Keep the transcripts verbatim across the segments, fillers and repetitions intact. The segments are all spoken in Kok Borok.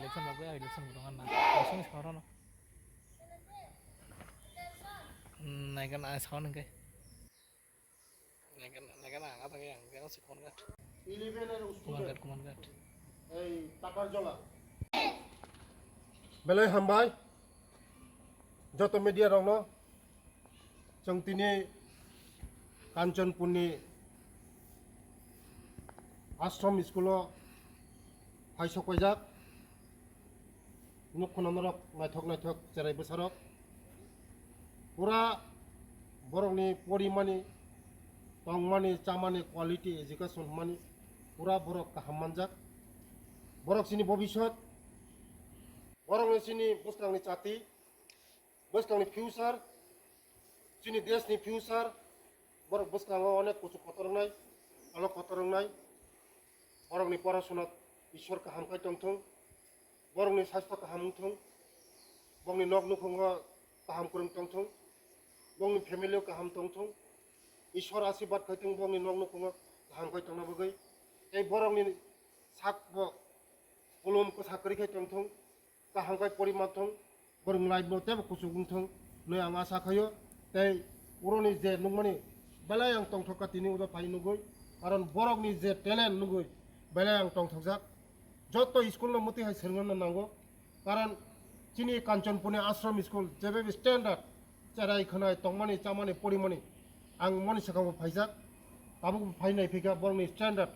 Election bagwi election bo tongo na. Election is horo no. Hmm, naikha na, sound hwnkhe. Naikha na, naikha na, ang athang yang, yang si khon ga. Eleven er Kuman student. Ghat, Kuman Ghat. Ei Takarjola. Belai hambai. Joto media rokno. Chwng tini Kanchanpurni Ashram School-o phai sokpaijak. Nuk khuna norok naithok naithok cherai bwsarok. Pura borokni porimani, tongmani, chamani, quality education hwnmani pura borok kaham manjak. Borok chini bobiswt, borokni chini bwskangni chati, bwskangni future, chini deshni future, borok bwskango onek kuchuk kotor wngnai, alok kotor wngnai, borokni porasuna Ishwar kaham khai tongthung, borokni sastho kaham wngthung, bongni nok nukhungo kaham kwrwng tongthung, bongni family o kaham tongthung, Ishwar ashirbad khai thung bongni nok nukhungo kaham khai tongna bagwi, tei borokni sakbo kolom kwsa kwrwi khai tongthung. Kaham khe pori manthung, borok life bo teibo kuchuk wngthung hinwi ang asa khaio. Tei oroni je nukmani belai ang tongthok kha tini udo phai nugwi, karon borokni je talent nugwi belai ang tongthokjak. Joto school no mwtwi hai swrwngna nango, karon chini Kanchanpurni Ashram School jebe standard, cherai khwnai tongmani, chamani, porimani ang moni swkango phaijak. Tabuk phai nai phika borokni standard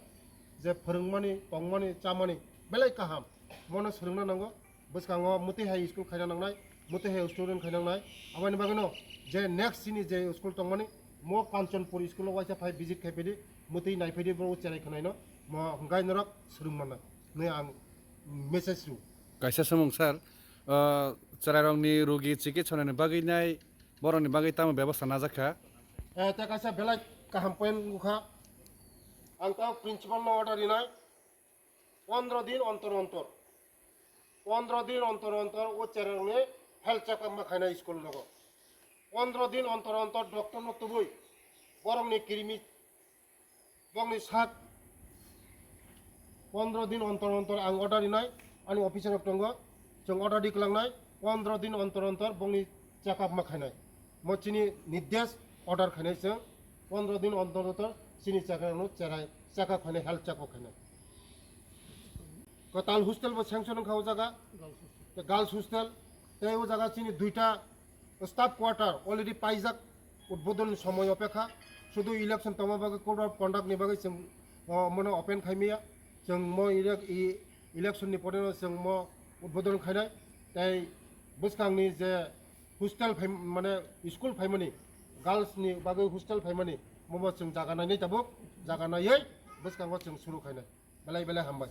je phwrwngmani, tongmani, chamani belai kaham, mono swrwngna nango. Bwskango mwtwi hai school khaina nangnai, mwtwi hai student khaina nangnai. Aboni bagwino je next chini je school tongmani, mo Kanchanpur school o waisa phai visit khai phaidi, mwtwi nai phaidi, borok cherai khwnaino mo hwnkhe norok swrwng mannai hinwi ang message rw. Kaisa samung sir, ah, chwrairokni rogi chikitsanani bagwi nai borokni bagwi tamo bebosta najak kha? Eh, tei kaisa belai kaham point wngkha. Ang tamo principal no order rinai, pondro din ontor ontor, pondro din ontor ontor o chwrairokni health check up ma khainai school rogo. Pondro din ontor ontor doctor no tubui borokni krimi, bongni sak pondro din ontor ontor ang order rinai, ani officer rok tongo, chwng order di kwlangnai, pondro din ontor ontor bongni check up ma khainai. Mo chini nirdesh order khainai chwng, pondro din ontor ontor chini chwrairokno cherai check up khainai, health check up khainai. Kwtal hostel bo sanction wngkha o jaga, girls hostel, tei o jaga chini duita staff quarter already paijak, udbodhon ni somoy opekha, sudu election tongma bagwi code of conduct ni bagwi chwng, o, mono open khaimaya, chwng mo elec-, i-, election ni pore no chwng mo udbodhon khainai, tei bwskang ni je hostel phai, mane school phaimani, girls ni bagwi hostel phaimani, mobo chwng jaga nainai tabuk, jaga naiwi bwskango chwng suru khainai. Belai belai hambai.